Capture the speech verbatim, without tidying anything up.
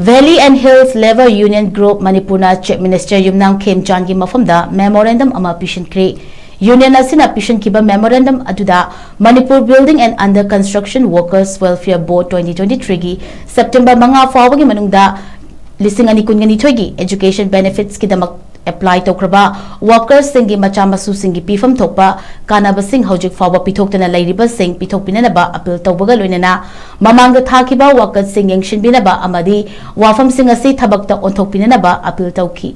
Valley and Hills Labour Union Group ꯃꯅꯤꯄꯨꯔꯅ Chief Minister ꯌꯨꯝꯅꯥꯝ ꯈꯦꯝꯆꯥꯟꯒꯤ ꯃꯐꯝꯗ memorandum ꯑꯃ ꯄꯤꯁꯤꯟꯈ꯭ꯔꯦ꯫ Union ꯑꯁꯤꯅ ꯄꯤꯁꯤꯟꯈꯤꯕ memorandum ꯑꯗꯨꯗ Manipur Building and Under Construction Workers Welfare Board twenty twenty-three ꯒꯤ September ꯃꯉꯥ ꯐꯥꯎꯕꯒꯤ ꯃꯅꯨꯡꯗ ꯂꯤꯁꯤꯡ ꯑꯅꯤ ꯀꯨꯟꯒ ꯅꯤꯊꯣꯏꯒꯤ education benefits ꯀꯤꯗꯃꯛ apply ꯇꯧꯈ꯭ꯔꯕ workers ꯁꯤꯡꯒꯤ ꯃꯆꯥ ꯃꯁꯨꯁꯤꯡꯒꯤ ꯄꯤꯐꯝ ꯊꯣꯛꯄ ꯀꯥꯟꯅꯕꯁꯤꯡ ꯍꯧꯖꯤꯛ ꯐꯥꯎꯕ ꯄꯤꯊꯣꯛꯇꯅ ꯂꯩꯔꯤꯕꯁꯤꯡ ꯄꯤꯊꯣꯛꯄꯤꯅꯅꯕ appeal ꯇꯧꯕꯒ ꯂꯣꯏꯅꯅ ꯃꯃꯥꯡꯗ ꯊꯥꯈꯤꯕ workers ꯁꯤꯡ ꯌꯦꯡꯁꯤꯟꯕꯤꯅꯕ ꯑꯃꯗꯤ ꯋꯥꯐꯝꯁꯤꯡ ꯑꯁꯤ ꯊꯕꯛꯇ ꯑꯣꯟꯊꯣꯛꯄꯤꯅꯅꯕ appeal ꯇꯧꯈꯤ꯫